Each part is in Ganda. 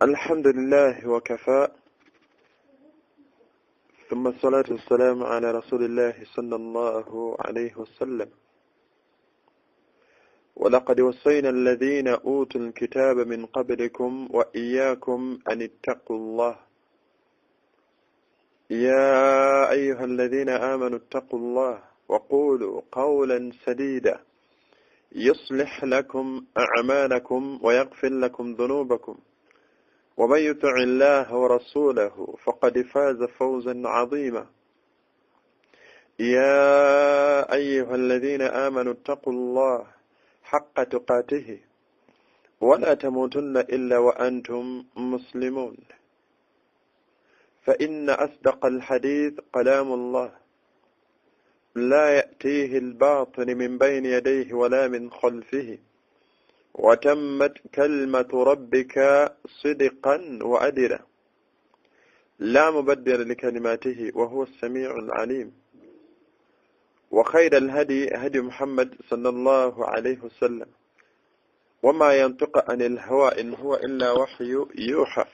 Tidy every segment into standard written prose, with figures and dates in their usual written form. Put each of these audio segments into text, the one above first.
الحمد لله وكفى، ثم الصلاة والسلام على رسول الله صلى الله عليه وسلم. ولقد وصينا الذين أوتوا الكتاب من قبلكم وإياكم أن اتقوا الله، يا أيها الذين آمنوا اتقوا الله وقولوا قولا سديدا يصلح لكم أعمالكم ويغفر لكم ذنوبكم، ومن يطع الله ورسوله فقد فاز فوزا عظيما. يا أيها الذين آمنوا اتقوا الله حق تقاته ولا تموتن إلا وأنتم مسلمون. فإن أصدق الحديث كلام الله، لا يأتيه الباطل من بين يديه ولا من خلفه، وتمت كلمة ربك صدقا وعدلا، لا مبدل لكلماته وهو السميع العليم. وخير الهدي هدي محمد صلى الله عليه وسلم، وما ينطق عن الهوى إن هو إلا وحي يوحى.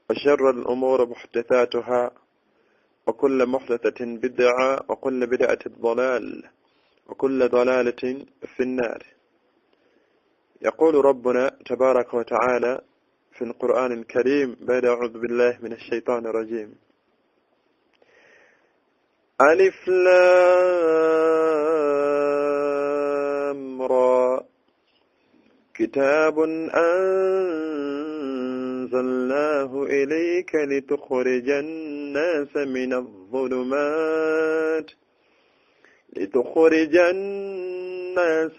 وشر الأمور محدثاتها، وكل محدثة بدعة، وكل بدعة ضلال، وكل ضلالة في النار. يقول ربنا تبارك وتعالى في القرآن الكريم بعد أعوذ بالله من الشيطان الرجيم: ألف لام را، كتاب أنزلناه إليك لتخرج الناس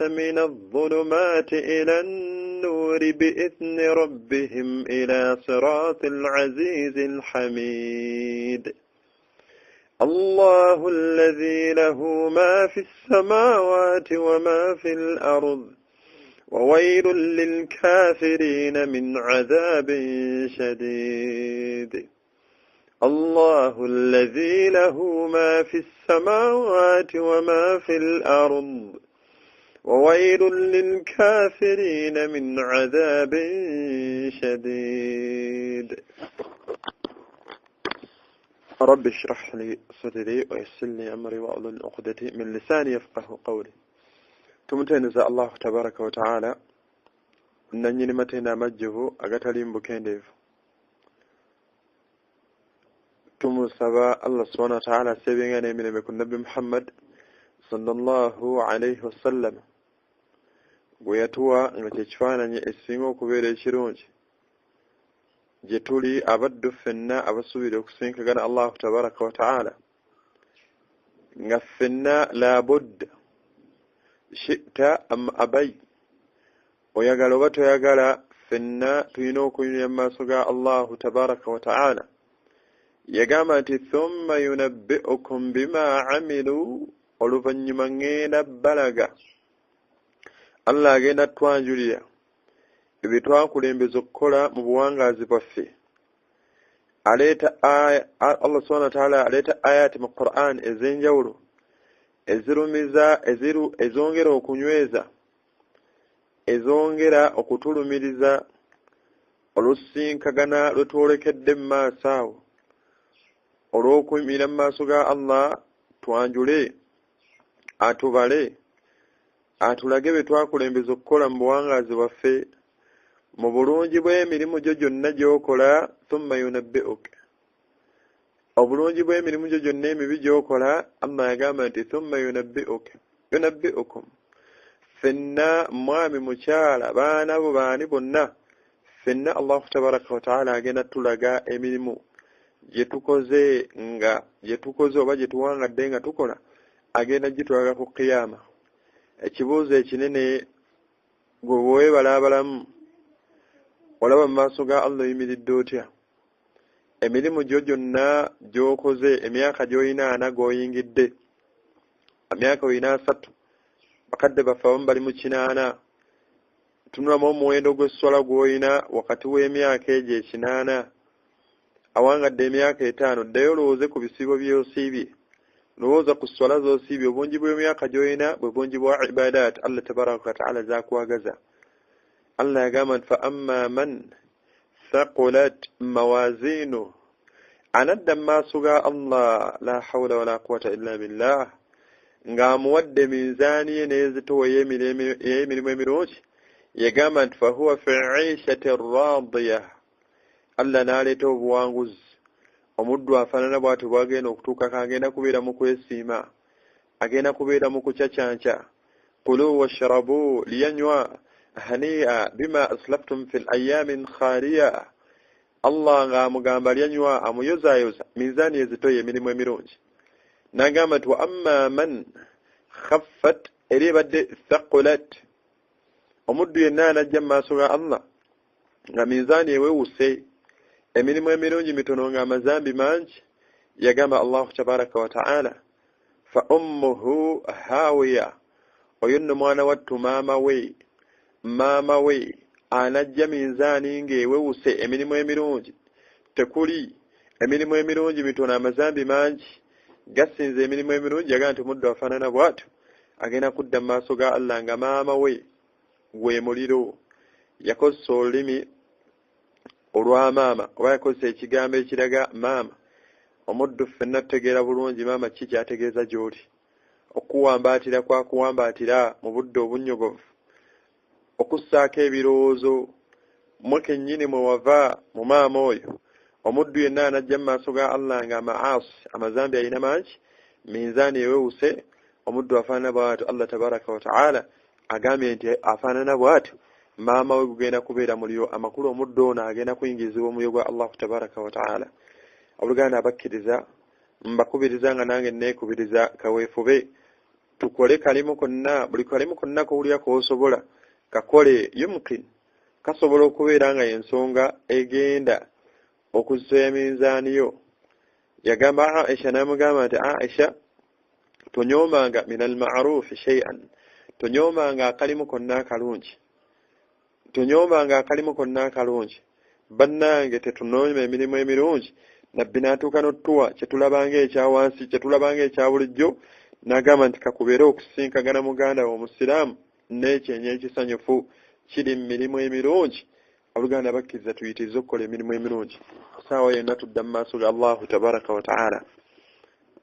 من الظلمات إلى النور بإذن ربهم إلى صراط العزيز الحميد. الله الذي له ما في السماوات وما في الأرض، وويل للكافرين من عذاب شديد. الله الذي له ما في السماوات وما في الأرض، وويل للكافرين من عذاب شديد. رب اشرح لي صدري ويسر لي أمري واحلل عقدة من لساني يفقه قولي. Tumuteneza Allahu tabaraka wa taala nannyini matenda amajjuvu agatali mu bukendeevu. Tumusaba Allah subhanahu wa taala asebenga n'emirembe ku Nabbi Muhammad sallallahu alaihi wasallam, gwe yatuwa nga kyekifaananyi ekisinga okubeera ekirungi gye tuli abaddu ffenna abasuubira okusinkagana Allahu tabaraka wa taala, nga ffenna labudda shi'ta am abai, oyagala oba toyagala, ffenna tulina okunyumya mu maaso ga Allahu tabaraka wa taala. Yagamba nti thumma yunabbi'ukum bima amilu, oluvannyuma ŋŋenda balaga. Allah agenda twanjulira ebye twakulembeza okukola mu buwangaazi bwaffe. Aleeta Allah subhanahu wa taala aleeta ayati mu Qur'an ez'enjawulo ezirumiza, ezongera okunyweza, ezongera okutulumiriza olusinkagana lwe twolekedde mu maaso awo, olw'okuyimirira mu maaso ga Allah twanjule, atubale, atulage bye twakulembeza okukola mu buwangaazi bwaffe, mu bulungi bw'emirimu gyo gyonna gy'okola. Thumma yunabbi'uka, obulungi bw'emirimu gyo gyonna emibi gy'okola. Allah yagamba nti thumma yunabbi'uka, yunabbi'ukum, ffenna mwami, mukyala, baana bo, baani bonna, ffenna Allahu tabaraka wa taala agenda tulaga emirimu gye tukoze, nga gye tukoze oba gye tuwangadde nga tukola, agenda gitulaga ku Qiyama. Ekibuuzo ekinene, gwe bweweebala abalamu, olaba mu maaso ga Allah oyimiridde otya? Emirimu gyo gyonna gy'okoze, emyaka gy'olina ana g'oyingidde, emyaka olina 30, bakadde baffe abamu bali mu 80. Tunulamu omuwendo gw'esswala gw'olina wakati w'emyaka egyo 80, awangadde emyaka 5. Ddayo olowooze ku bisiibo by'osiibye, lowooza ku sswala z'osiibye. Obungi bw'emyaka gy'olina bwe bungi bwa ibadaat Allah tabaraka wa taala z'akwagaza. Allah yagamba nti fa amma man thaqulat mawazinuhu, anadda mu maaso ga Allah, la hawula wala quwata illa billah, ng'amuwadde minzaani ye n'enzitowa ey'emirimu emirungi. Yagamba nti fahuwa fi ishati radiya, Allah n'aleeta obuwanguzi. Omuddu afaanana bw'atyo bw'agenda okutuukako, agenda kubeera mu kwesiima, agenda kubeera mu kucacanca. Kulu washrabu, liyanywa, hani'a bima aslaftum fi layamin khaliya. Allah ng'amugamba lyanywa, amuyozaayoza, minzaani ezitoya emirimu emirungi. N'agamba nti wa amma man khaffat, eri ebadde thaqulat, omuddu yenna anajja mu maaso ga Allah nga minzaani ewewuse, emirimu emirungi mitono ng'amazambi mangi, yagamba Allahu tabaraka wa taala fa ummuhu hawiya, oyo nno mwana wattu maama we anajja minzaani ng'ewewuse, emirimu emirungi tekuli, emirimu emirungi mitono, amazambi mangi gasinze emirimu emirungi. Yagamba nti omuddu afaanana bw'atyo agenda kudda mu maaso ga Allah nga maama we gwe muliro. Yakozesa olulimi olwa maama, oba yakozesa ekigambo ekiraga maama. Omuddu ffenna tutegeera bulungi maama ki ky'ategeeza gy'oli, okuwambaatira kwakuwambaatira mu budde obunnyogovu, okussaako ebirowoozo mmwe kennyini mwe wava mu maama oyo. Omuddu yenna anajja mu maaso ga Allah nga amaasi, amazambi alina mangi, minzaani ewewuse, omuddu afaanana bw'atyo, Allah tabaraka wa taala agambye nti afaanana bw'atyo maama we gugenda kubeera muliro. Amakulu omuddu ono agenda kuyingizibwa omuliro gwa Allahu tabaraka wa taala. Abooluganda abakkiriza, mbakubiriza nga nange neekubiriza, kaweefube tukole kalimu konna, buli kalimu konna kowulira k'osobola kakole, yumkin kasobola okubeera nga y'ensonga egenda okuzza minzaani yo. Yagamba Aisha, n'amugamba nti Aisha, tonyoomanga min almarufi shay'an, tonyoomanga akalimu konna akalungi, tonyoomanga akalimu konna akalungi. Bannange tetunoonyoma emirimu emirungi. Nabbi n'atuuka n'ottuwa kyetulabanga ekya wansi, kyetulabanga ekya bulijjo, n'agamba nti kakubeere okusinkagana muganda wo omusiraamu n'ekyenyi ekisanyufu kiri mu mirimu emirungi. Abooluganda bakkiriza, tuyitirize okukola emirimu emirungi. Saawa yonna tudda mu maaso ga Allahu tabaraka wa taala.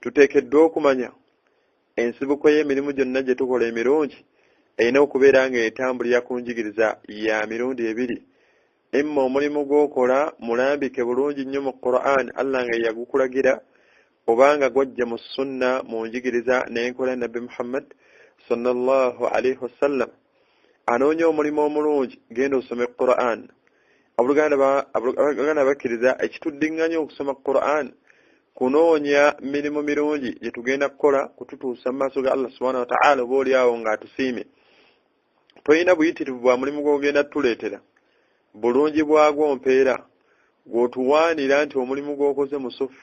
Tuteekeddwa okumanya ensibuko y'emirimu gyonna gye tukola emirungi erina okubeera ng'etambulira ku njigiriza ya mirundi ebiri. Imma omulimu gw'okola mulambike bulungi nnyo mu Qur'an, Allah nga yagukulagira, obanga gwajja mu sunna, mu njigiriza n'enkola ya Nabbi Muhammad sallallahu alaihi wasallam. Anoonya omulimu omulungi, genda osome Qur'an. Abooluganda bakkiriza, ekituddiŋŋanya okusoma Qur'an kunoonya mirimu mirungi gye tugenda kukola kututuusa mu maaso ga Allah subhanahu wa ta'ala, oba oli awo ng'atusiime. Tolina buyitirivu bwa mulimu gw'ogenda tutuleetera, bulungi bwagwo mpeera gw'otuwaanira nti omulimu gw'okoze musufu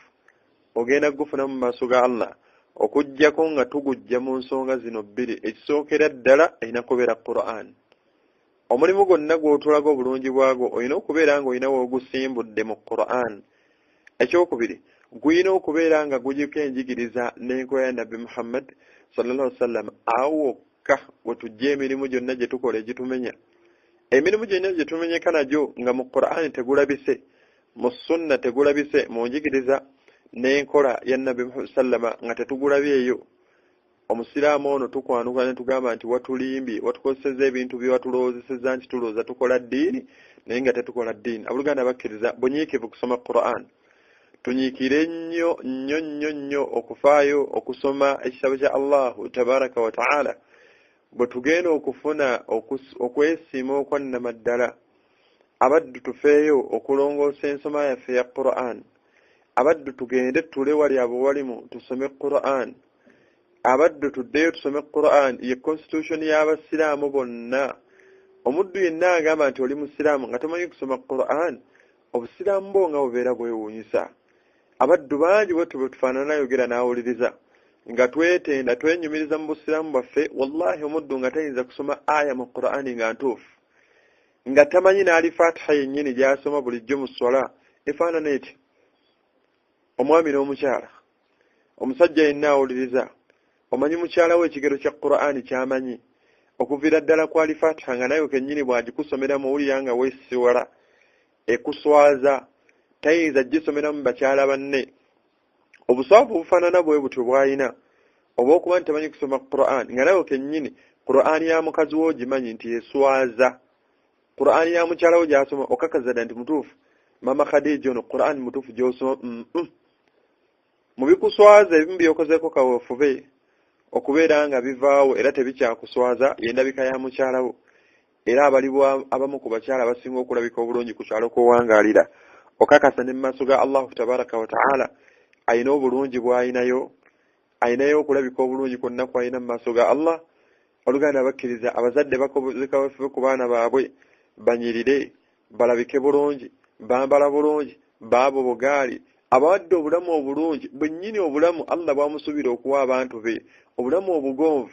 ogenda kugufuna mu maaso ga Allah, okuggyako nga tugujja mu nsonga zino bbiri. Ekisookera ddala erina kubeera Qur'an. Omulimu gwonna gw'otulaga obulungi bwagwo olina okubeera ng'olina w'ogusimbudde mu Qur'an. Ekyokubiri, gulina okubeera nga gugiko enjigiriza n'enkola ya Nabbi Muhammad sallallahu alaihi wasallam. Awo wokka we tujja emirimu gyonna gye tukola egitumenya, emirimu gyonna gye tumenyeka nagyo nga mu Qur'an tegulabise, mu sunna tegulabise, mu njigiriza n'enkola ya Nabbi Muhammad sallama nga tetugulabyeyo. Omusiraamu ono tukwanuka ne tugamba nti watulimbye, watukozesezza ebintu bye watulowoozesezza nti tulowooza tukola ddiini, naye nga tetukola ddiini. Abooluganda bakkiriza, bunyiikivu kusoma Qur'an. Tunyiikire nnyo nnyo nnyo nnyo okufaayo okusoma ekitabo kya Allahu tabaraka wa taala. Bwe tugenda okufuna okwesiima okwannamaddala, abaddu tufeeyo okulongoosa ensoma yaffe ya Qur'an. Abaddu tugende tutule wali abo walimu tusome Qur'an. Abaddu tuddeyo tusome Qur'an, ye constitution y'abasiraamu bonna. Omuddu yenna agamba nti oli musiraamu nga tomanyi kusoma Qur'an, obusiraamu bwo nga bubeera bwewuunyisa. Abaddu bangi bwe tube tufaanana yogera n'awuliriza nga twetenda twenyumiriza mu busiraamu bwaffe, wallahi omuddu nga tayinza kusoma aya mu Qur'ani nga ntuufu, nga tamanyi n'ali Fatiha yennyini gy'asoma bulijjo mu swala efaanana eti. Omwami n'omukyala, omusajja yenna awuliriza, omanyi mukyala we ekigero kya Qur'ani ky'amanyi okuviira ddala kwali Fatiha, nga naye kennyini bw'agikusomera muwulira nga weesiwala. Ekuswaza, tayinza gisomeramu bakyala banne. Obuswavu obufaanana bwe butyo bw'alina oba okuba nti tamanyi kusoma Quran, nga nawe kennyini Quran ya mukazi wo ogimanyi nti eswaza. Quran ya mukyala wo gy'asoma okakaza dda nti mutuufu, Mama Khadija ono Quran mutuufu gy'osoma. Mu bikuswaza ebimu by'okozeeko kaweefube okubeera nga bivaawo era tebikyakuswaza, y'endabika ya mukyala wo. Era abalibwa abamu ku bakyala abasinga okulabika obulungi ku kyalo kw'owangaalira, okakasa ne mu maaso ga Allahu tabaraka wa taala alina obulungi bw'alinayo, alinayo okulabika obulungi kwonna kw'alina mu maaso ga Allah. Oluganda abakkiriza, abazadde bakoze kaweefube ku baana baabwe banyirire, balabike bulungi, bambala bulungi, baabo bugaali, abawadde obulamu obulungi bwennyini, obulamu Allah bw'amusuubira okuwa abantu be, obulamu obugonvu.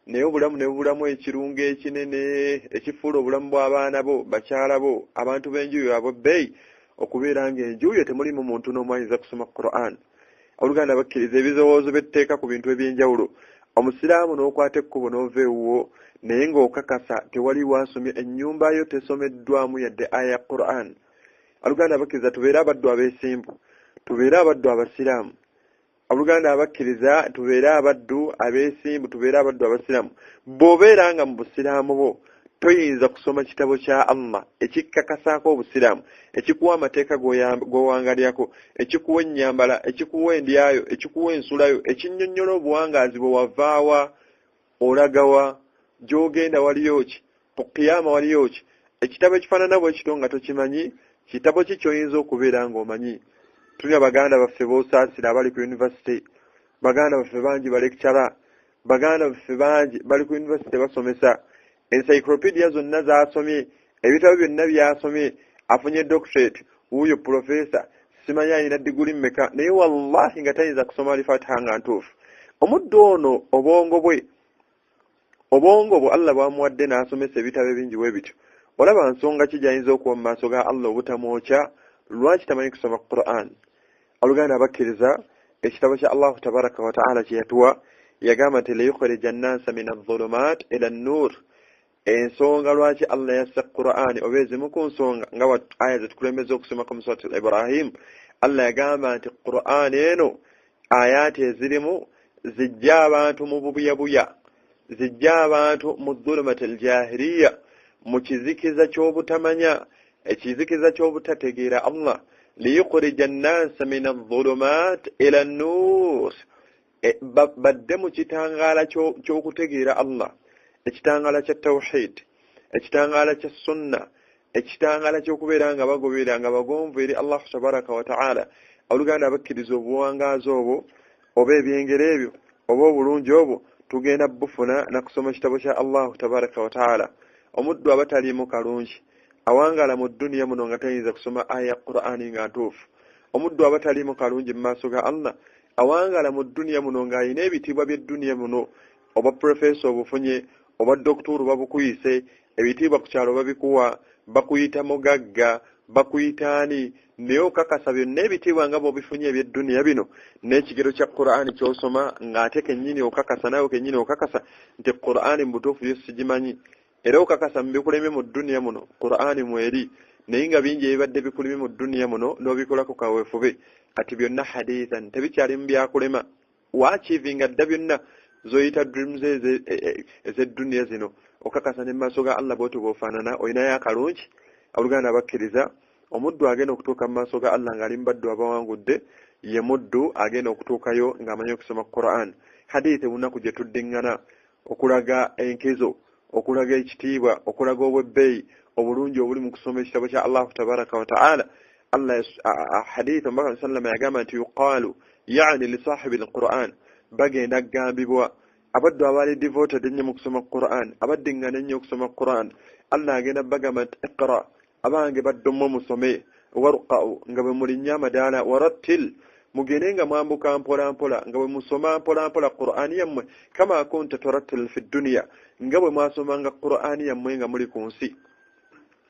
Naye obulamu ne bubulamu ekirungo ekinene ekifuula obulamu bw'abaana bo, bakyala bo, abantu b'enju yo ab'ebbeeyi, okubeera ng'enju yo temulimu muntu n'omu ayinza kusoma Quran. Oluganda bakkiriza, ebirowoozo bye ku bintu ebyenjawulo, omusiraamu n'okwata ekkubo n'ova ewuwo, naye ng'okakasa tewali wasomye, ennyumba yo tesomeddwamu yadde aya ya Quran. Oluganda abakkiriza, tubeere abaddu abeesimbu, tubeere abaddu abasiraamu. Oluganda abakkiriza, tubeere abaddu abeesimbu, tubeere abaddu abasiraamu. Bw'obeera nga mu busiraamu bwo toyinza kusoma kitabo kya Allah ekikkakasaako obusiraamu, ekikuwa amateeka g'owangalyako, ekikuwa ennyambala, ekikuwa endyayo, ekikuwa ensulayo, ekinnyonnyola obuwangaazi bwe wavaawa, olagawa, gy'ogenda waliyo ki, ku kiyama waliyo ki, ekitabo ekifaanana bwe kityo nga tokimanyi, kitabo ki ky'oyinza okubeera ng'omanyi? Tulina baganda baffe b'osaasira abali ku yunivasite, baganda baffe bangi ba lecturer, baganda baffe bangi bali ku yunivasite basomesa. Encyclopedia zonna z'asomye, ebitabo byonna by'asomye, afunye doctorate, wuuyo professor, simanyi alina diguli mmeka, naye wallahi nga tayinza kusoma Alifatiha nga ntuufu. Omuddu ono obwongo bwe, obwongo bwe Allah bwamuwadde n'asomesa ebitabo ebingi bwe bityo, olaba nsonga ki gy'ayinza okuwa mu maaso ga Allah obutamwokya? Lwaki tamanyi kusoma Quran? Oluganda abakkiriza, ekitabo kya Allahu tabaraka wataala kye yatuwa, yagamba nti liyukhrija nnasa min adh-dhulumat ila an-nur. Ensonga lwaki Allah yassa Qur'ani, oba ezimu ku nsonga nga aya zetukulembeza okusomako mu Surat Ibrahim, Allah yagamba nti Qur'ani eno ayaati ezirimu zijja abantu mu bubuyabuya, zijja abantu mu dhulumat aljahiliya, mu kizikiza ky'obutamanya, ekizikiza ky'obutategeera Allah. Liyukhrija nnasa min adh-dhulumat ila an-nur, badde mu kitangaala ky'okutegeera Allah, ekitangaala kya tawhid, ekitangaala kya sunna, ekitangaala ky'okubeera nga bagoberera nga bagonvu eri Allahu tabaraka wa taala. Oluganda abakkiriza, obuwangaazi obwo oba ebyengera ebyo oba obulungi obwo tugenda bufuna nakusoma kitabo kya Allahu tabaraka wa taala. Omuddu aba taliimu kalungi awangaala mu dduniya muno nga tayinza kusoma aya ya Qur'ani nga ntuufu. Omuddu aba taliimu kalungi mu maaso ga Allah awangaala mu dduniya muno ng'alina ebitiibwa by'edduniya muno, oba profesa obufunye, oba dokituuru babukuyise, ebitiibwa ku kyalo babikuwa, bakuyita mugagga, bakuyita ani, naye okakasa byonna ebitiibwa nga bw'obifunye eby'edduniya bino n'ekigero kya Qur'ani ky'osoma, ng'ate kennyini okakasa, naawe kennyini okakasa nti Qur'ani mu butuufu yo sigimanyi. Era okakasa mu bikulemye mu dduniya muno Qur'ani mweri, naye nga bingi ebibadde bikulemye mu dduniya muno n'obikolako kaweefube, kati byonna hadithan tebikyalimu byakulema, waakiivinga dda byonna zoyita dreams ez'edduniya zino. Okakasa ne mu maaso ga Allah bwotyo bw'ofaanana, olinayo akalungi? Oluganda abakkiriza, omuddu agenda okutuuka mu maaso ga Allah ng'ali mu baddu abawangudde ye muddu agenda okutuukayo ng'amanyi okusoma Quran. Hadithi olunaku gye tuddiŋŋana okulaga enkizo, okulaga ekitiibwa, okulaga obwebbeeyi, obulungi obuli mu kusoma ekitabo kya Allahu tabaraka wa taala. Allah, hadithi omubaka sallama yagamba nti yuqaalu yani lisahibi lquran, bagenda kugambibwa abaddu abaali devoted ennyo mu kusoma Quran, abaddiŋŋana ennyo okusoma Quran. Allah agenda bagamba nti iqra, abange baddu mmwe musome, warqa'u, nga bwe mulinnya amadaala, warattil, mugende nga mwambuka mpola mpola, nga bwe musoma mpola mpola Qur'ani yammwe, kama kunta turattil fi dduniya, nga bwe mwasomanga Qur'ani yammwe nga muli ku nsi.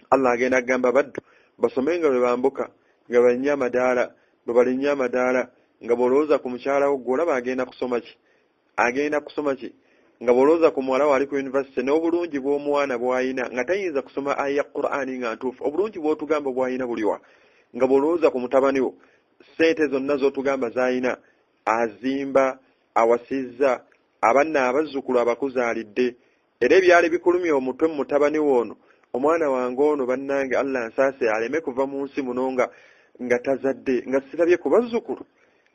Allah agenda agamba baddu basome nga bwe bambuka, nga balinnya amadaala, bwe balinnya amadaala. Nga bw'olowooza ku mukyala wo, gwe olaba agenda kusoma ki? Agenda kusoma ki? Nga bw'olowooza ku muwala wo ali ku yunivasite n'obulungi bw'omwana bw'alina nga tayinza kusoma aya ya Qur'ani nga ntuufu, obulungi bw'otugamba bw'alina buliwa? Nga bw'olowooza ku mutabani wo, ssente zonna z'otugamba z'alina, azimba, awasizza, abanna abazzukulu abakuzaalidde, era ebyali bikulumya omutwe mu mutabani wo ono, omwana wange ono bannange Allah nsaase aleme kuva mu nsi muno nga tazadde, nga sirabye ku bazzukulu.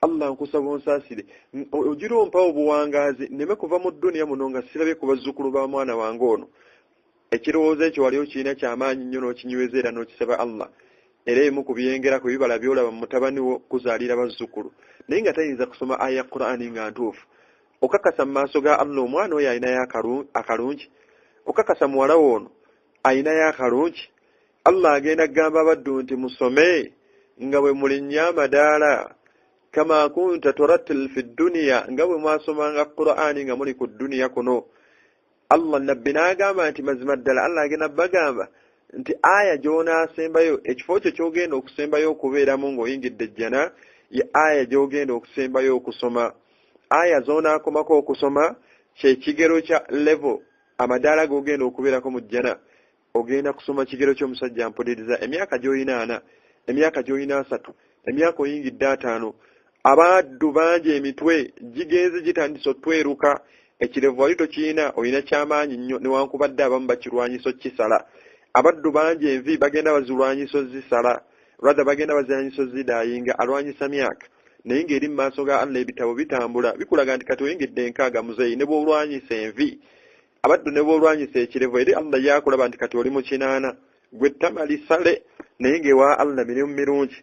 Allah nkusaba onsaasire, ogira ompa obuwangaazi nneme kuva mu dduniya muno nga sirabye ku bazzukulu ba mwana wange ono. Ekirowoozo ekyo wali okirina kyamaanyi nnyo n'okinyweza era n'okisaba Allah. Era ebimu ku byengera ku bibala by'olaba mu mutabani wo kuzaalira bazzukulu, naye nga tayinza kusoma aya ya Qur'ani nga ntuufu. Okakasa mu maaso ga Allah omwana oyo alinayo akalungi? Okakasa muwala wo ono alinayo akalungi? Allah agenda kugamba abaddu nti musome nga bwe mulinnya amadaala, kama kunta turattil fi dduniya, nga bwe mwasomanga Qur'ani nga muli ku dduniya kuno. Allah nabbi n'agamba nti mazima ddala Allah agenda bagamba nti aya gy'onaasembayo, ekifo kyo ky'ogenda okusembayo okubeeramu ng'oyingidde ejjana, ye aya gy'ogenda okusembayo okusoma. Aya z'onaakomako okusoma kye kigero kya level, amadaala g'ogenda okubeerako mu jjana. Ogenda kusoma kigero ky'omusajja mpuliriza, emyaka gy'olina 40, emyaka gy'olina 30, emyaka oyingidde 50. Abaddu bangi emitwe gigenze gitandise otweruka, ekirevu wali tokirina, olina kyamaanyi nnyo, newankubadde abamu bakirwanyisa okukisala. Abaddu bangi envi bagenda bazirwanyisa ozisala, rather bagenda bazirwanyisa ozidayinga, alwanyisa myaka. Naye ng'eri mu maaso ga Allah ebitabo bitambula bikulaga nti kati oyingidde 60 muzeeyi, ne bw'olwanyisa envi, abaddu ne bw'olwanyisa ekirevu, eri Allah yakulaba nti kati oli mu 80, gwe tamalisale, naye ng'ewa Allah mirimu mirungi.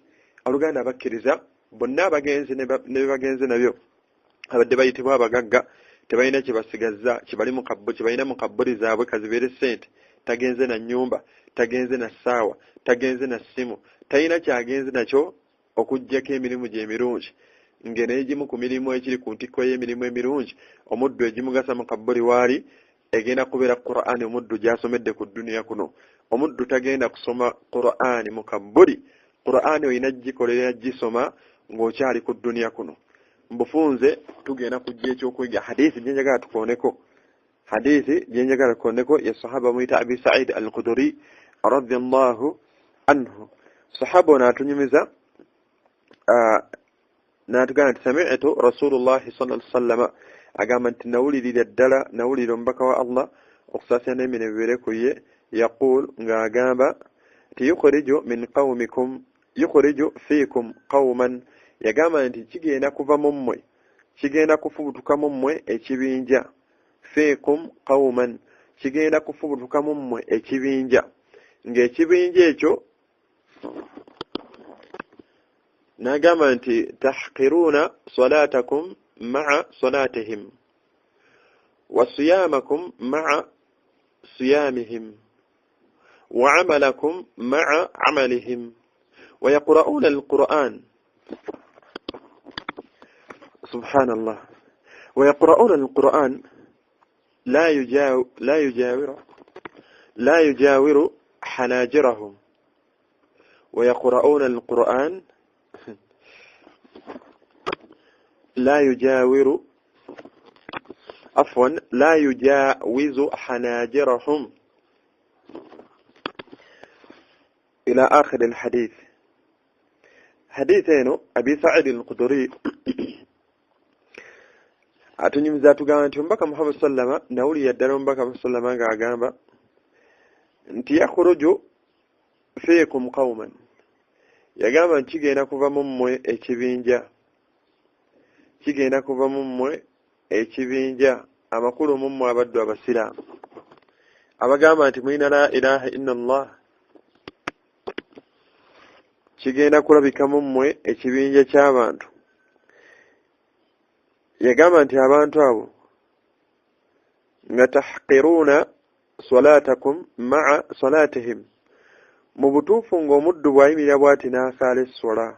Oluganda abakkiriza bonna abagenzi ne bebagenze nabyo, abadde bayitibwa abagagga, tebalina kye basigazza kibali mu kabbo, kye balina mu kabbuli zaabwe kazibeere ssente. Tagenze na nnyumba, tagenze na ssaawa, tagenze na ssimu, talina kyagenze nakyo okuggyako emirimu gye emirungi. Ng'eneegimu ku mirimu ekiri ku ntikko y'emirimu emirungi omuddu egimugasa mu kabbuli waali, egenda kubeera Qur'ani omuddu gy'asomedde ku dduniya kuno. Omuddu tagenda kusoma Qur'ani mu kabbuli. Qur'ani olina gikolera gisoma ng'okyali ku dduniya kuno. Mbufunze tugenda kujja ekyokuyiga hadithi gye njagala tukooneko. Hadithi gye njagala tukooneko ye sahaba muyita Abi Sa'id al-Khudri radiyallahu anhu. Sahaba ono atunyumiza n'atugamba nti sami'tu Rasulullahi sallallahu alaihi wasallam, agamba nti nawulirira ddala, nawulira omubaka wa Allah okusaasira n'emirembe bibeere ku ye, yaqul, ng'agamba nti yukhriju min qawmikum, yukhriju fiikum qawman, yagamba nti kigenda kuva mu mmwe, kigenda kufubutuka mu mmwe ekibinja. Fiikum qawman, kigenda kufubutuka mu mmwe ekibinja, ng'ekibinja ekyo n'agamba nti tahqiruuna salatakum ma'a salatihim wa siyamakum ma'a siyamihim wa amalakum ma'a amalihim wa yaqra'una al-Qur'an, subhanallah, wa yaqra'una al-Qur'an la yujawiru hanajirahum wa yaqra'una al-Qur'an la yujawiru afwan la yujawizu hanajirahum ila akhir al-hadith. Hadith eno Abi Sa'id al-Khudri atunyumiza atugamba nti omubaka Muhammad sallama, nawulira ddala omubaka Muhammad sallama ng'agamba nti yakhruju fiikum qawman, yagamba nti kigenda kuva mu mmwe ekibinja, kigenda kuva mu mmwe ekibinja, amakulu mu mmwe abaddu abasiraamu abagamba nti mulina la ilaha illa Allah, kigenda kulabika mu mmwe ekibinja ky'abantu. Yagamba nti abantu abo nga tahqiruuna salatakum ma'a salatihim, mu butuufu ng'omuddu bw'ayimirira bw'ati n'asaala essola,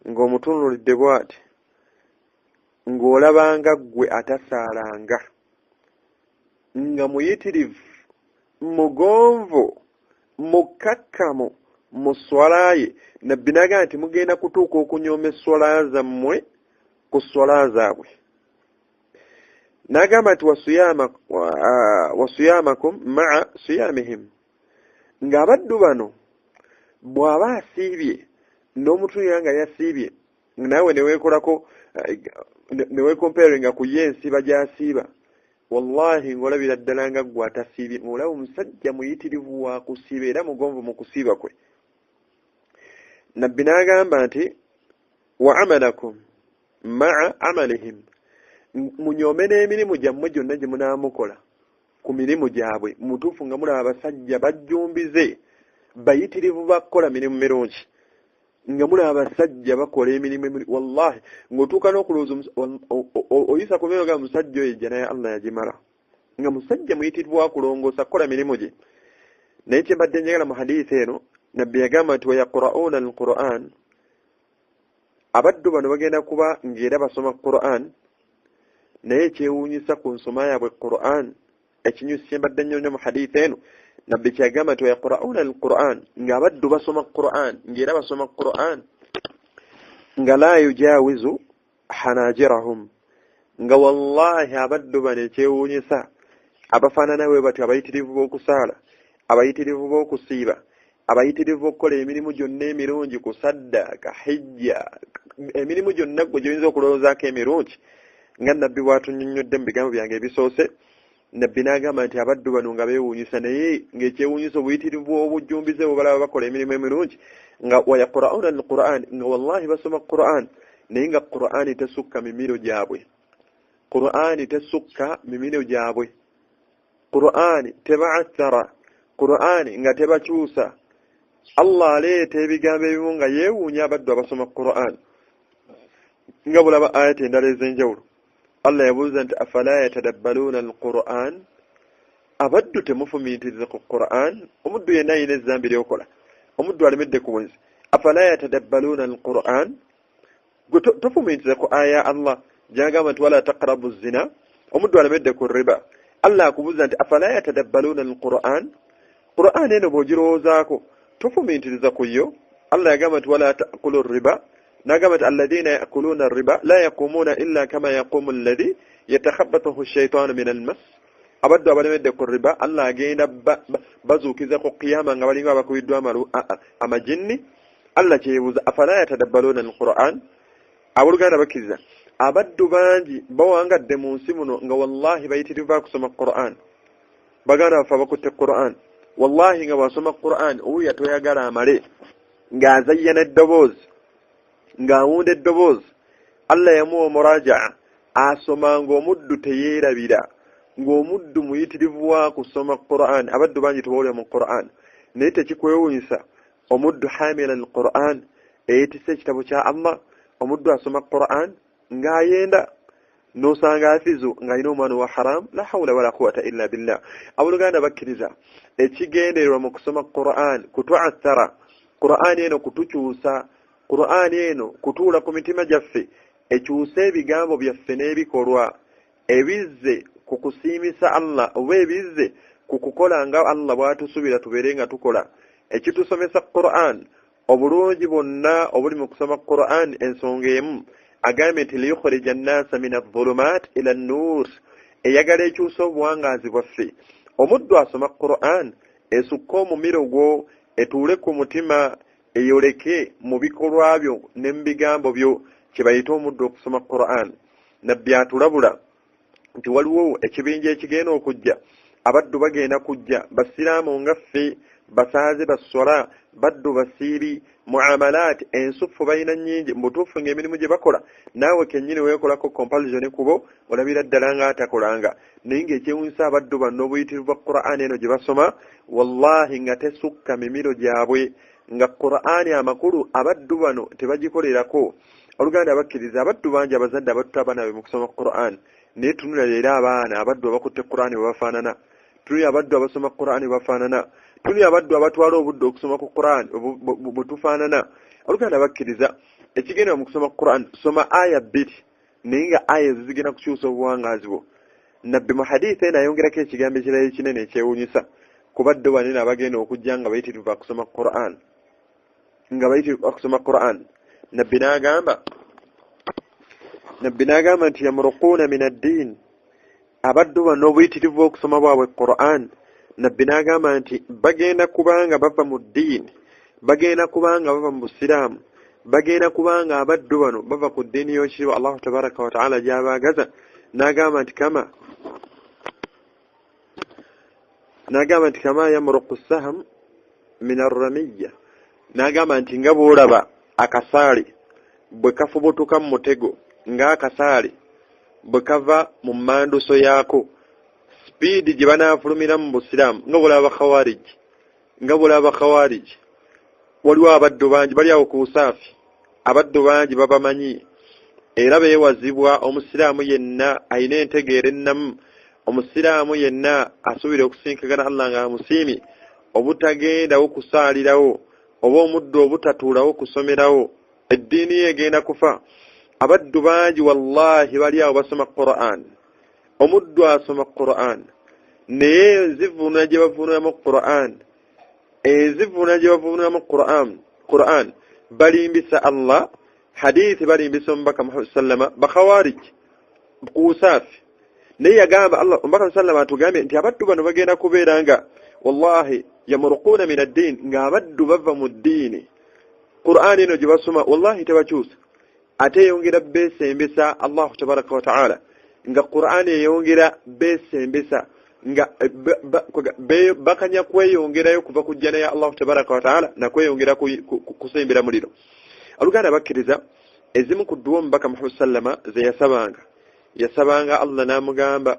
ng'omutunuulidde bw'ati, ng'olabanga ggwe atasaalanga, nga muyitirivu, mugonvu, mukkakkamu mu swala ye. Nabbi n'agamba nti mugenda kutuuka okunyooma esswala zammwe ku swala zaabwe. N'agamba nti wasuyamakum maa suyamihim, ng'abaddu bano bw'aba asiibye n'omutunira nga yasiibye, naawe neweekolako neweekomparinga ku ye ensiiba gy'asiiba, wallahi ng'olabira ddala nga ggwe atasiibye, ng'olaba omusajja muyitirivu wa kusiiba era mugonvu mu kusiiba kwe. Nabbi n'agamba nti wa amalakum maa amalihim, munyoome n'emirimu gyammwe gyonna gye munaamukola ku mirimu gyabwe. Mutuufu nga mulaba abasajja bajjumbize bayitirivu bakukola mirimu mirungi, nga mulaba abasajja bakola emirimu emirungi, wallahi ng'otuuka n'okulowooza oyisa ku myoyo ga musajja oyo ejja naye Allah yagimala, nga musajja muyitirivu wa kulongoosa kukola mirimu gye. Naye kye mbadde njagala mu hadiisi eno, Nabbi yagamba nti wayaqra'uuna al-Qur'an, abaddu bano bagenda kuba ng'era basoma Qur'an, naye ekyewuunyisa ku nsoma yaabwe Qur'an, ekinyusi kye mbadde nnyo nnyo mu hadiisi eno, Nabbi kyeyagamba nti wayaqra'uuna al-Qur'an, ng'abaddu basoma Qur'an, ng'era basoma Qur'an nga la yujawizu hanajirahum, nga wallahi abaddu bano ekyewuunyisa abafaanana bwe batyo, abayitirivu b'okusaala, abayitirivu b'okusiiba, abayitirivu okukola emirimu gyonna emirungi, kusaddaaka, hijja, emirimu gyonna gwe gy'oyinza okulowoozaako emirungi, nga Nabbi bw'atunnyonnyodde mu bigambo byange ebisoose. Nabbi n'agamba nti abaddu bano nga beewuunyisa, naye ng'ekyewuunyisa obuyitirivu obujjumbize bwe balaba bakola emirimu emirungi, nga wayaqra'uuna al-Qur'an, nga wallahi basoma Qur'an, naye nga Qur'ani tesukka mimiro gyabwe, Qur'ani tesukka mimiro gyabwe, Qur'ani tebaathara, Qur'ani nga tebakyusa. Allah aleeta ebigambo ebimu nga yeewuunya abaddu abasoma Qur'an, nga bulaba ayati endala ez'enjawulo. Allah yabuuza nti afala yatadabbaluuna al-Qur'an, abaddu temufumiitiriza ku Qur'an? Omuddu yenna alina ezzambi lyokola, omuddu alemedde ku bwenzi, afala yatadabbaluuna al-Qur'an, gwe tofumiitiriza ku aya ya Allah gyagamba nti wala taqrabu zina, omuddu alemedde ku riba. Allah akubuuza nti afala yatadabbaluuna al-Qur'an, Qur'an eno bw'ogirowoozaako tofumiitiriza ku yo. Allah yagamba nti wala ta'kulu riba, n'agamba nti alladhina ya'kuluna riba la yaqumuna illa kama yaqumu alladhi yatakhabbathu ash-shaytanu min al-mas. Abaddu abalemedde ku riba Allah agenda bazuukiza ku qiyama nga balinga abakubiddwa amajinni. Allah kyeyebuuza afala yatadabbaluuna al-Qur'an. Abooluganda bakkiriza, abaddu bangi bawangadde mu nsi muno nga wallahi bayitirivu bakusoma Qur'an. Baganda baffe abakutte Qur'an, wallahi nga bw'asoma Qur'an owulira toyagala amale, ng'azayyana eddoboozi, ng'awunda eddoboozi. Allah yamuwa omurajaa, asoma ng'omuddu teyeerabira, ng'omuddu muyitirivu wa kusoma Qur'an. Abaddu bangi tubawulira mu Qur'an, naye tekikwewuunyisa omuddu hamila al-Qur'an, eyetisse ekitabo kya Allah, omuddu asoma Qur'an ng'ayenda n'osanga afizu ng'alina omwana wa haram. La hawula wala quwata illa billah. Abooluganda bakkiriza, ekigendererwa mu kusoma Qur'an kutuathara, Qur'an eno kutukyusa, Qur'an eno kutuula ku mitima gyaffe, ekyuse ebigambo byaffe n'ebikolwa ebizze ku kusiimisa Allah oba ebizze ku kukola nga Allah bw'atusuubira tubeere nga tukola. Ekitusomesa Qur'an, obulungi bwonna obuli mu kusoma Qur'an, ensonga emu agambye nti liyukhrija nnaasa min adh-dhulumat ila an-nur, eyagala ekyusa obuwangaazi bwaffe. Omuddu asoma Qur'an esukka omumiro gwo, etuule ku mutima, eyoleke mu bikolwa byo ne mu bigambo byo, kye bayita omuddu okusoma Qur'an. Nabbi atulabula nti waliwo ekibinja ekigenda okujja, abaddu bagenda kujja basiraamu nga ffe, basaaze baswala, baddu basiibi, muamalaati ensufu balina nnyingi. Mu butuufu ng'emirimu gye bakola naawe kennyini weekolako comparison kubo, olabira ddala ng'atakolanga. Naye ng'ekyewuunyisa abaddu bano obuyitirivu bwa Qur'an eno gye basoma, wallahi nga tesukka mimiro gyabwe, nga Qur'ani amakulu abaddu bano tebagikolerako. Oluganda abakkiriza, abaddu bangi abazadde abatutta abaana be mu kusoma Qur'an, naye tunula leero abaana abaddu abakutte Qur'ani bwe bafaanana, tunula abaddu abasoma Qur'ani bwe bafaanana, tunula abaddu abatwala obudde okusoma ku Qur'an bwe tufaanana. Oluganda abakkiriza, ekigendera mu kusoma Qur'an, soma aya bbiri, naye nga aya ezo zigenda kukyusa obuwangaazi bwo. Nabbi mu hadithi eno ayongerako ekigambo ekirala ekinene ekyewuunyisa ku baddu banene abagenda okujja nga bayitirivu bakusoma Qur'an, nga bayitirivu bakusoma Qur'an. Nabbi n'agamba nti yamuruquuna min addiin, Abaddu bano obuyitirivu bw'okusoma bwabwe Quran, Nabbi n'agamba nti bagenda kubanga bava mu ddiini, bagenda kubanga bava mu Busiraamu, bagenda kubanga abaddu bano bava ku ddiini y'okitiibwa Allahu tabaraka wataala gy'abaagaza. N'agamba nti kama, n'agamba nti kama yamruqu saham min arramiya, n'agamba nti nga bw'olaba akasaale bwe kafubutuka mu mutego, ng'akasaale bwe kava mu mmanduso yaako, sipiidi gye banaafulumira mu Busiraamu, nga bw'olaba Bakhawariji, nga bw'olaba Bakhawariji. Waliwo abaddu bangi bali awo ku busaafi, abaddu bangi babamanyi era beewazibwa. Omusiraamu yenna alina entegeera ennamu, omusiraamu yenna asuubira okusinkagana Allah nga amusiimye, obutagendawo kusaalirawo oba omuddu obutatuulawo kusomerawo, eddiini ye egenda kufa. Abaddu bangi wallahi bali awo basoma Quran, omuddu asoma Quran, naye enzivuunula gye bavuunulamu Quran, enzivuunula gye bavuunulamu Quran, balimbisa Allah, hadithi balimbisa omubaka Muhammad sallama, Bakhawarij kuusaafi. Naye yagamba Allah, omubaka sallama atugambye nti abaddu bano bagenda kubeera nga wallahi yamurukuuna min addiin, ng'abaddu bava mu ddiini. Qur'ani eno gye basoma wallahi tebakyusa, ate eyongera beesembesa Allahu tabaraka wataala, nga Qur'ani eyongera beesembesa, nga bakanya kweyongerayo kuva ku jjana ya Allahu tabaraka wataala nakweyongera kusembera muliro. Oluganda bakkiriza, ezimu ku dduwa omubaka Muhammad sallama ze yasabanga, yasabanga Allah n'amugamba: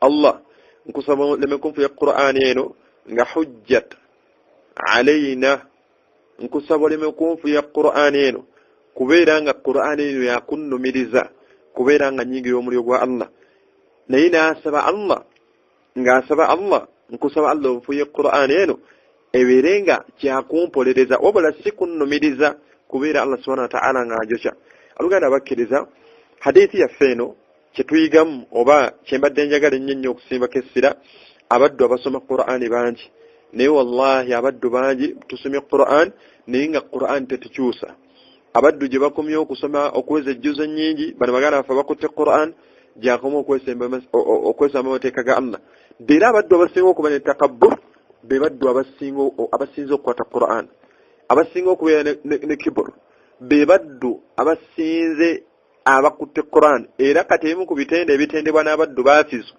Allah, nkusaba leme kunfuya Qur'ani eno nga hujjat alaina, nkusaba oleme kunfuya Qur'ani eno kubeera nga Qur'ani eno yakunnumiriza kubeera nga nyingira omuliro gwa Allah. Naye n'asaba Allah, ng'asaba Allah: nkusaba Allah onfuye Qur'ani eno ebeere nga kyakumpolereza, wabula si kunnumiriza kubeera Allah subhana wataala ng'ajokya. Oluganda abakkiriza, hadithi yaffe eno kyetuyigamu oba kyembadde njagala ennyo ennyo okusimbako essira, abaddu abasoma Qur'ani bangi, naye wallahi abaddu bangi tusomye Qur'an naye nga Qur'an tetukyusa. Abaddu gye bakomye okusoma okuweza ejjuzo ennyingi, bano baganda baffe bakutte Qur'an gyakoma okwesamba amateeka ga Allah. Era abaddu abasinga okuba ne takabbur be baddu abasinze okukwata Qur'an, abasinga okubeera ne kibur be baddu abasinze abakutte Quran. Era kati ebimu ku bitende ebitendebwa n'abaddu baafizu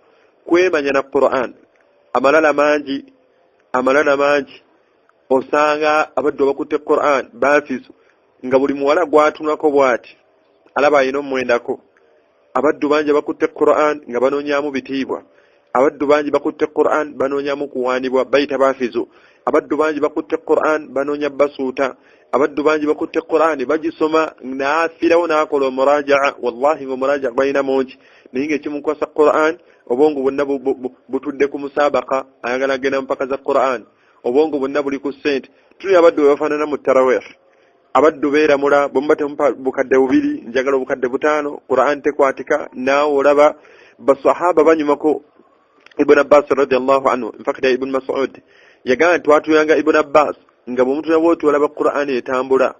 kwemanya na Quran. Amalala mangi, amalala mangi, osanga abaddu abakutte Quran baafizu nga buli muwala gwatunako bw'ati alaba alina omwendako. Abaddu bangi abakutte Quran nga banoonyamu bitiibwa, abaddu bangi bakutte Quran banoonyamu kuwaanibwa, bayita baafizu. Abaddu bangi bakutte Quran banoonya basuuta, abaddu bangi bakutte Quran bagisoma n'afiirawo n'akola omurajaa, wallahi nga omurajaa gwalina mungi, naye ngaekimukwasa Quran obwongo bwonna butudde ku musabaka, ayagala agenda mpaka za Quran, obwongo bwonna buli ku ssente. Tuli abaddu bwe bafaanana mu tarawih, abaddu beeramula, bwe muba temupa bukadde bubiri, njagala obukadde butaano, Quran tekwatika. Naawe olaba basahaba banyumako Ibn Abbas radiallahu anhu, infakiti ya Ibn Masud yagamba nti twatulanga Ibn Abbas nga bwomutula bwoti olaba Quran etambula,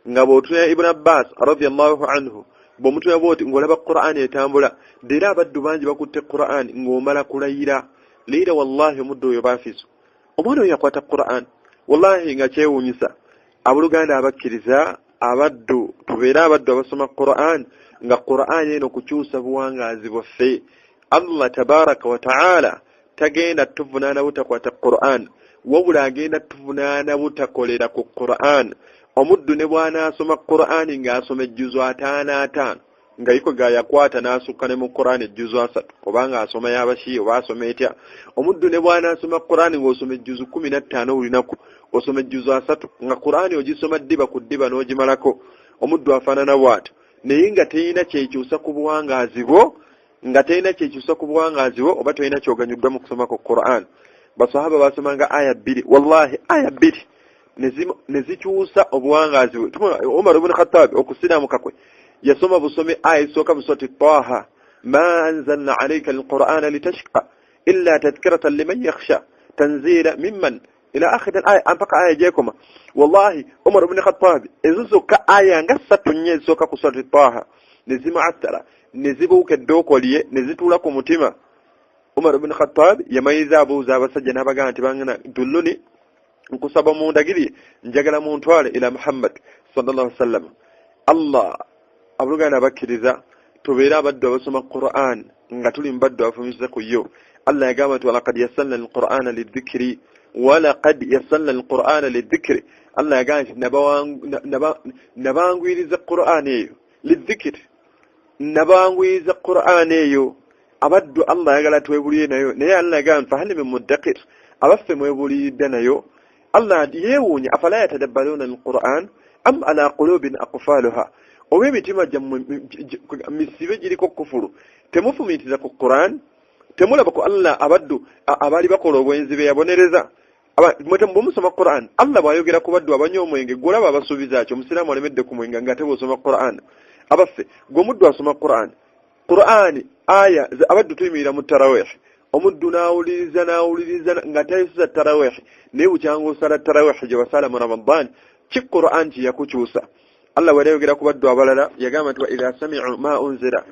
nga bwotulira Ibn Abbas radiallahu anhu bwomutula bwoti ng'olaba Quran etambula. Leero abaddu bangi bakutte Quran ng'omala kulayira leero, wallahi omuddu oyo baafizu, omwana oyo yakwata Quran, wallahi nga kyewuunyisa. Abooluganda abakkiriza, abaddu tubeere abaddu abasoma Quran, nga Quran eno kukyusa buwangaazi bwaffe. Allah tabaraka wataala tagenda tuvunaana butakwata Quran, wabula agenda tuvunaana butakolera ku Quran. Omuddu ne bw'anaasoma Quran ng'asoma ejjuzo ataano ataano, nga yiko gayakwata n'asukka ne mu Quran ejjuzo asatu, obanga asoma y'abashiya oba asoma etya, omuddu ne bw'anaasoma Quran ng'osoma ejjuzo 15 buli lunaku, osoma ejjuzo asatu, nga Quran ogisoma ddiba ku ddiba n'ogimalako, omuddu afaanana bw'atyo, naye nga teyina kyekyusa ku buwangaazi bwo, nga teyina kyekyusa ku buwangaazi bwo, oba tolina kyoganyuddwa mu kusoma ku Quran. Basahaba basomanga aya bbiri, wallahi aya bbiri ne zikyusa obuwangaazi bwe. Umar ibn Khattab okusiraamuka kwe yasoma busome aya esooka busoti Taha ma anzalna alayka alqur'ana litashqa illa tadhkiratan liman yakhsha tanzila mimman ila akhiri aya, mpaka aya gyekoma. Wallahi Umar ibn Khattab ezo zokka aya nga ssatu nnya ezisooka ku surati Taha Ne zimuathara, ne zibuuka eddooko lye, ne zituula ku mutima. Umar ibn Khattab yamayiriza abuuza abasajja n'abagamba nti, bangana dulluni, nkusaba mundagirire, njagala muntwale ila Muhammad sallallahu alaihi wasallam. Allah, abooluganda abakkiriza, tubeere abaddu abasoma Quran nga tuli mu baddu abafumiza ku yo. Allah yagamba nti, walaqad yassalna alqur'ana lidhikri, walaqad yassalna alqur'ana lidhikri. Allah yagamba nti nabanguyiriza Qur'an eyo lidhikri, nabanguyiriza Qur'an eyo. Abaddu Allah ayagala twebulire nayo, naye Allah yagamba nti fahal min muddakir, abaffe mwebuliridde nayo. Allah yeewuunya, afala yatadabbaruuna alquran am ala qulubin aqfaluha, oba emitima gyammwe misibe giriko kufuru, temufumiitiriza ku Quran, temulaba ku Allah abaddu abaali bakola obwenzi be yabonereza. Bwe musoma Quran, Allah bw'ayogera ku baddu abanywa omwenge, gw'olaba abasuubiza ki? Omusiraamu alemedde ku mwenge nga ate bw'osoma Quran. Abaffe, gwe omuddu asoma Quran, Quran aya abaddu tuyimirira mu tarawih, omuddu n'awuliriza n'awuliriza nga tayisuza tarawih, naye bukyanga osala tarawih gye basala mu Ramadan, ki Quran kye yakukyusa? Allah bwe yayogera ku baddu abalala yagamba nti wa idha sami'u ma unzira.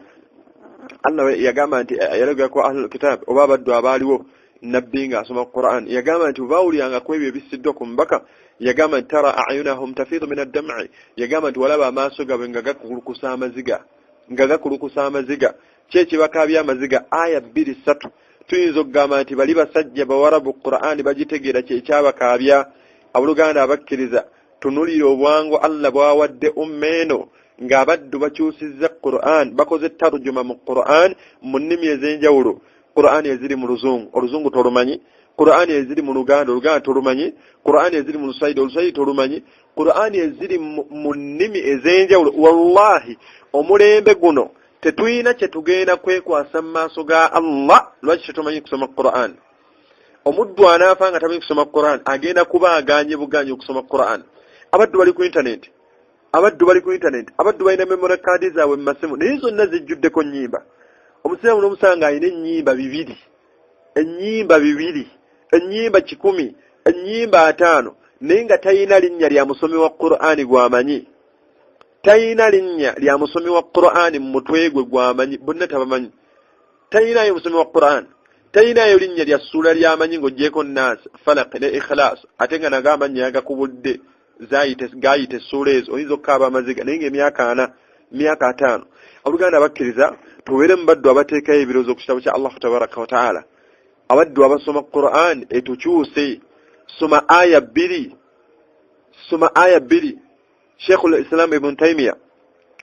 Allah yagamba nti yayogera ku ahlul kitab oba abaddu abaaliwo nabbi ng'asoma Quran, yagamba nti baawuliranga ku ebyo ebissiddwa ku mbaka, yagamba nti tara a'yunahum tafiidu min ad-dam'i, yagamba nti walaba amaaso gaabwe nga gakulukusa amaziga, nga gakulukusa amaziga. Ki ekibakaabya amaziga? Aya 2 3. Tuyinza okugamba nti bali basajja bawarabu Quran bagitegeera kyekyabakaabya. Abooluganda abakkiriza, tunulira obwangu Allah bw'awadde umma eno ng'abaddu bakyusizza Quran, bakoze tarjuma mu Quran mu nnimi ez'enjawulo. Quran eziri mu Luzungu, Oluzungu tolumanyi. Quran eziri mu Luganda, Oluganda tolumanyi. Quran eziri mu Luswahili, Oluswahili tolumanyi. Quran eziri mu nnimi ez'enjawulo. Wallahi omulembe guno tetulina kye tugenda kwekwasa mu maaso ga Allah. Lwaki tetumanyi kusoma Quran? Omuddu anaafa nga tamanyi kusoma Quran agenda kuba aganye buganyi okusoma Quran. Abaddu bali ku internet, abaddu bali ku internet, abaddu balina memory card zaabwe mu masimu, naye zonna zijjuddeko nnyimba. Omusiraamu n'omusanga alina ennyimba 2, ennyimba 2, ennyimba 100, ennyimba 5, naye nga talina linnya lya musomi wa Qur'ani gw'amanyi, talina linnya lya musomi wa Qur'ani mu mutwe gwe gw'amanyi, bonna tabamanyi. Talinayo musomi wa Qur'an, talinayo linnya lya ssuula ly'amanyi ng'oggyeko Nas, Falaq ne Ikhlas, ate nga nago amannya agakubudde gayita essuula ezo, oyinza okukaaba amaziga naye ng'emyaka 4, myaka 5. Abooluganda abakkiriza, tubeere mu baddu abateekayo ebirowoozo ku kitabo kya Allah tabaraka wa taala. Abaddu abasoma Quran etukyuse. Soma aya 2, soma aya 2. Sheikhul Islam Ibn Taymiyyah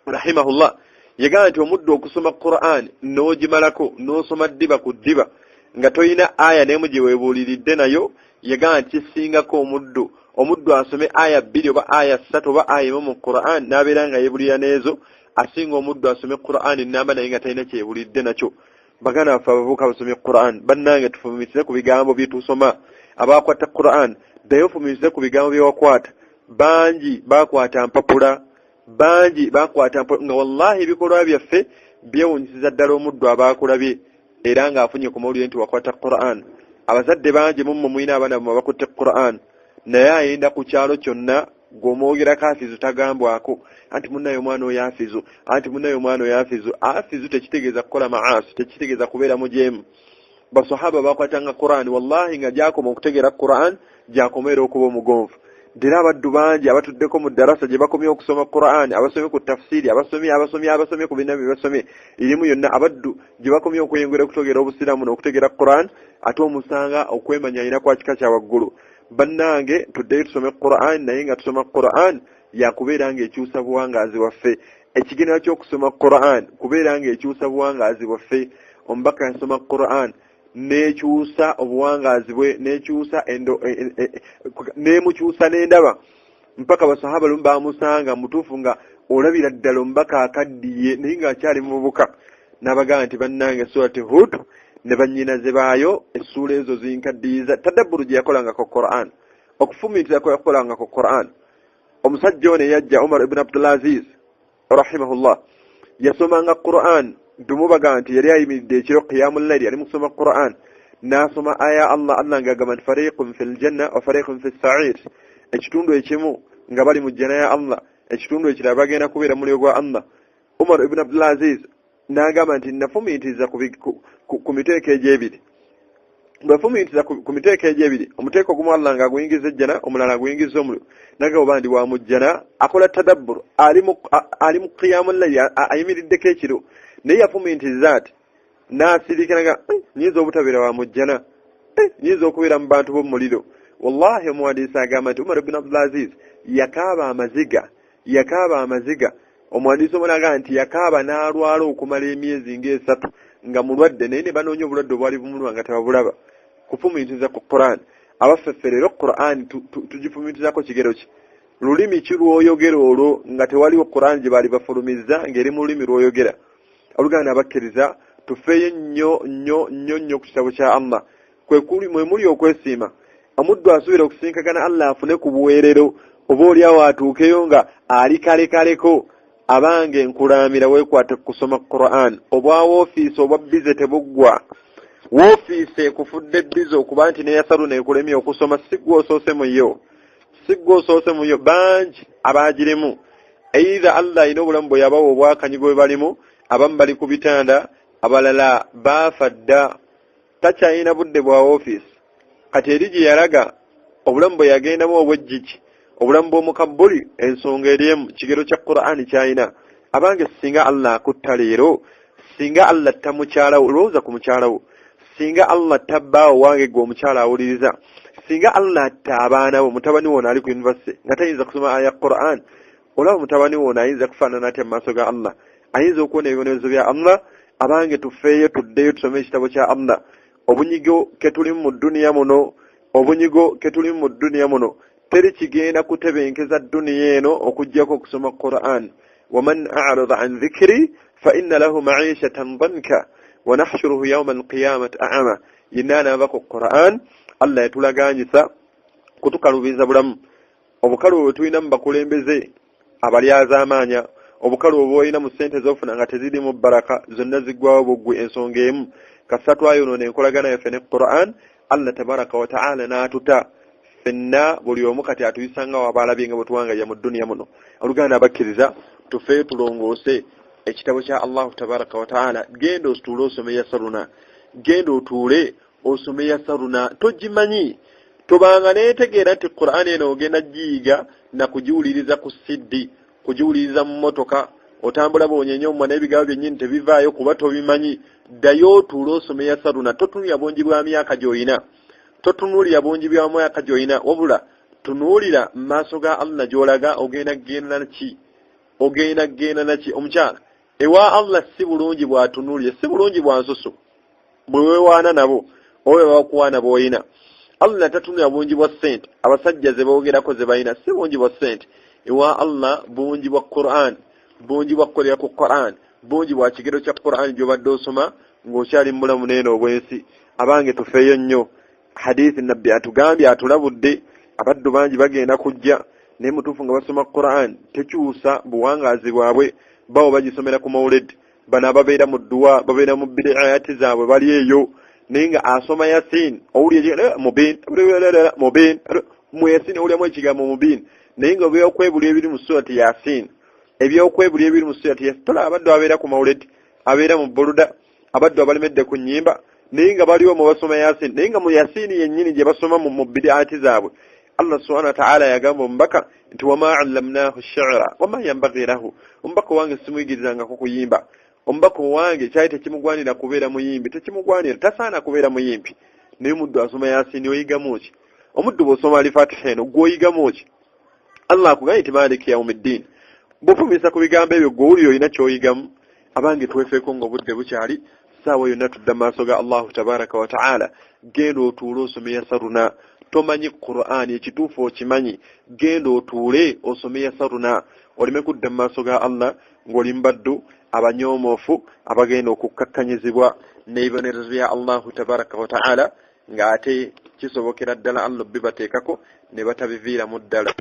rahimahullah yagamba nti omuddu okusoma Quran n'ogimalako n'osoma ddiba ku ddiba nga toyina aya n'emu gye weebuuliridde nayo, yagamba nti kisingako omuddu asome aya 2 oba aya 3 oba aya 1 mu Quran n'abeera nga yeebulira n'ezo, asinga omuddu asome Quran nnamba naye nga talina kyeyeebuliridde nakyo. Baganda baffe abavubuka basomye Quran, bannange tufumiitirize ku bigambo bye tusoma. Abakwata Quran, ddayo ofumiitirize ku bigambo bye wakwata. Bangi bakwata mpapula, bangi bakwata mpapula, nga wallahi ebikolwa byaffe byewuunyisiza ddala omuddu abaakulabye era ng'afunye ku mawulire nti wakwata Quran. Abazadde bangi mummwe mulina abaana bammwe abakutte Quran, naye ayenda ku kyalo kyonna gw'omwogerako afizu tagambwako, anti munnaye omwana oyo afizu, anti munnaye omwana oyo afizu. Afizu tekitegeeza kukola maasi, tekitegeeza kubeera mujeemu. Basahaba bakwatanga Quran, wallahi nga gyakoma okutegeera Quran gyakoma era okuba omugonvu. Ddera abaddu bangi abatuddeko mu ddarasa gye bakomye okusoma Quran, abasomye ku tafsiri, abasomye abasomye abasomye ku binna bye basomye erimu yonna, abaddu gye bakomye okweyongera okutegeera obusiraamu n'okutegeera Quran, ate omusanga okwemanya alina kwa kika kya waggulu. Bannange tuddeyo tusome Quran, naye nga tusoma Quran yakubeera ng'ekyusa buwangaazi bwaffe. Ekigendererwa ky'okusoma Quran kubeera ng'ekyusa buwangaazi bwaffe. Omubaka yasoma Quran n'ekyusa obuwangaazi bwe, n'ekyusa n'emukyusa n'endaba, mpaka basahaba lumu baamusanga mutuufu nga olabira ddala omubaka akaddiye naye ng'akyali muvubuka, n'abagamba nti bannange surati Hud ne bannyinaze baayo essuula ezo zinkaddiyiza. Tadabburu gye yakolanga ku Quran, okufumiitiriza kwe yakolanga ku Quran. Omusajja ono eyajja Umar ibn Abdulaziz rahimahullah yasomanga Quran, tumubaga nti yali ayimiridde ekiro qiyamul layli, yali mu kusoma Quran, n'asoma aya Allah, Allah ng'agamba nti fariqun fil janna wa fariqun fis sa'ir, ekitundu ekimu nga bali mu jjana ya Allah, ekitundu ekirala bagenda kubeera muliro gwa Allah. Umar ibn Abdulaziz n'agamba nti nafumiitiriza ku miteeko egy'ebiri. Bwe yafumiitiriza ku miteeko egy'ebiri, omuteeko ogumu Allah ng'aguyingiza ejjana, omulala aguyingiza omuliro, nagamba oba ndi wa mu jjana. Akola tadabbur, ali mu qiyamu layli, ayimiriddeko ekiro, naye yafumiitiriza ati n'asirika nga nyinza obutabeera wa mu jjana, nyinza okubeera mu bantu b'omuliro. Wallahi, omuwandiisi agamba nti Umar ibn Abdulaziz yakaaba amaziga, yakaaba amaziga. Omuwandiisi omulala agamba nti yakaaba n'alwala okumala emyezi ng'esatu nga mulwadde, naye ne banoonya obulwadde obwali bumuluma nga tebabulaba. Kufumiitiriza ku Quran. Abaffe, ffe leero Quran tugifumiitirizako kigero ki? Lulimi ki lw'oyogera olwo nga tewaliwo Quran gye baali bafulumizza ng'eri mu lulimi lw'oyogera? Oluganda, abakkiriza, tufeeyo nnyo nnyo nnyo nnyo ku kitabo kya Allah. Mwe muli okwesiima. Omuddu asuubira okusinkagana Allah afune ku buweerero, oba oli awo atuukeyo nga ali kalekaleko. Abange, nkulaamira weekwate ku kusoma Quran. Obwa woofiisi obwa busy tebuggwa. Woofiisi ekufudde busy okuba nti neyasaluna ekulemye okusoma, si gwe osoose mu yo, si gwe osoose mu yo. Bangi abaagirimu, either Allah alina obulamu bwe yabawa obwakanyigo bwe balimu, abamu bali ku bitanda, abalala baafa dda, takyalina budde bwa woofiisi. Kati eri gye yalaga obulamu bwe yagendamu obwejjiki, obulamu bw'omukabbuli, ensonga eri emu, kigero kya Qur'ani kyalina. Abange, singa Allah akutta leero, singa Allah atta mukyalawo, lowooza ku mukyalawo. Singa Allah tabbaawo wange, gwe omukyala awuliriza, singa Allah atta abaana bo, mutabani wono ali ku university nga tayinza kusoma aya Quran, olaba mutabani wono ayinza kufaanana atya mu maaso ga Allah? Ayinza okuwona ebibonerezo bya Allah? Abange, tufeeyo, tuddeyo tusome ekitabo kya Allah. Obunyigo ketulimu mu dduniya muno, obunyigo ketulimu mu dduniya muno, teri kigenda kutebenkeza dduniya eno okuggyako okusoma Quran. Waman arada an dhikri fa inna lahu maishatan danka wa nahshuruhu yauma alqiyamati ama. Yenna anaava ku Quran, Allah yatulaganyisa kutukalubiza bulamu. Obukalu bwe tulina mu bakulembeze abalyazaamaanya, obukalu bwe bwolina mu ssente z'ofuna nga tezirimu baraka, zonna ziggwawo buggwe. Ensonga emu, kasita twayonoona enkolagana yaffe ne Quran, Allah tabaraka wataala n'atuta ffenna, buli omu kati atuyisanga waba alabye nga bwe tuwangayira mu dduniya muno. Oluganda, abakkiriza, tufeeyo tulongoose ekitabo kya Allahu tabaraka wataala. Genda otuule osome Yasaruna, genda otuule osome Yasaruna. Togimanyi, tobanga neetegeera nti Qur'ani eno ogenda giyiga nakugiwuliriza ku CD, kugiwuliriza mu motoka otambula bwonyenya omwa n'ebigambo byennyini tebivaayo kuba tobimanyi. Ddayo otuule osome Yasaruna. Totunuulira bungi bwa myaka gy'olina, totunuulira bungi bwa myaka gy'olina, wabula tunuulira mu maaso ga Allah gy'olaga. Ogenda kugenda naki? Ogenda kugenda naki? Omukyala, ewa Allah si bulungi bw'atunuulira, si bulungi bwa nsusu bwe weewaana nabo oba bwe bakuwaana bw'olina. Allah tatunulira bungi bwa ssente abasajja ze boogerako ze balina, si bungi bwa ssente. Ewa Allah bungi bwa Quran, bungi bwa kukolera ku Quran, bungi bwa kigero kya Quran gy'obadde osoma ng'okyali mu bulamu neeno obw'ensi. Abange, tufeeyo nnyo. Hadithi Nabbi atugambye, atulabudde, abaddu bangi bagenda kujja naye mutuufu nga basoma Quran tekyusa buwangaazi bwabwe. Bawo bagisomera ku mawuledi, bano ababeera mu dduwa, babeera mu bidayati zaabwe, bali eyo, naye nga asoma Yasin owulira mubin mubin mu Yasin, owuliramu ekigambo mubin, naye nga ebyokwebulya ebiri mu surati Yasin, ebyokwebulya ebiri mu surati Yasin. Tolaba abaddu abeera ku mawuledi, abeera mu buluda, abaddu abalemedde ku nnyimba, naye nga baliwo mu basoma Yasin, naye nga mu Yasini yennyini gye basoma mu bidaati zaabwe. Allah subhana wataala yagamba omubaka nti wama allamnahu shira wama yambagi lahu. Omubaka owange simuyigirizangako kuyimba. Omubaka owange kyali tekimugwanira kubeera muyimbi, tekimugwanira, tasaana kubeera muyimbi. Naye omuddu asoma Yasini, oyigamu ki? Omuddu bw'osoma Alifatiha eno, gweoyigamu ki? Allah akugambye nti maliki yaumiddin. Bw'ofumisa ku bigambo ebyo, gwe owulira olina ky'oyigamu? Abange, twefeeko nga obudde bukyali. Saawa yonna tudda maaso ga Allahu tabaraka wataala. Genda otuule osome Yasaruna. Tomanyi Qur'ani, ekituufu okimanyi, genda otuule osome Yasaruna, oleme kudda mu maaso ga Allah ng'oli mubaddu abanyoomoofu abagenda okukkakkanyizibwa n'ebibonerezo bya Allahu tabaraka wataala, ng'ate kisobokera ddala Allah bibateekako ne batabiviiramu ddala.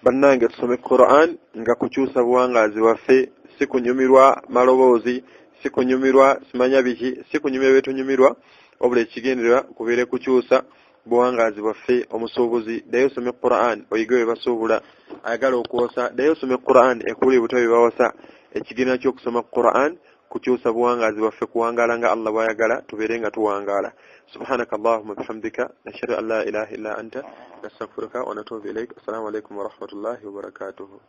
Bannange, tusome Quran nga kukyusa buwangaazi bwaffe, si kunyumirwa maloboozi, si kunyumirwa simanya biki, si kunyumirwa byetunyumirwa, wabula ekigendererwa kubeere kukyusa buwangaazi bwaffe. Omusuubuzi, ddayo osome Quran oyige bwe basuubula. Ayagala okwosa, ddayo osome Quran ekubuli buto bye bawasa. Ekigendererwa ky'okusoma Quran kukyusa buwangaazi bwaffe, kuwangaala nga Allah bw'ayagala tubeere nga tuwangaala. Subhanaka allahumma bihamdika, nashhadu an la ilaha illa anta, nastaghfiruka wa natubu ilaik. Assalamu alaikum warahmatullahi wabarakatuhu.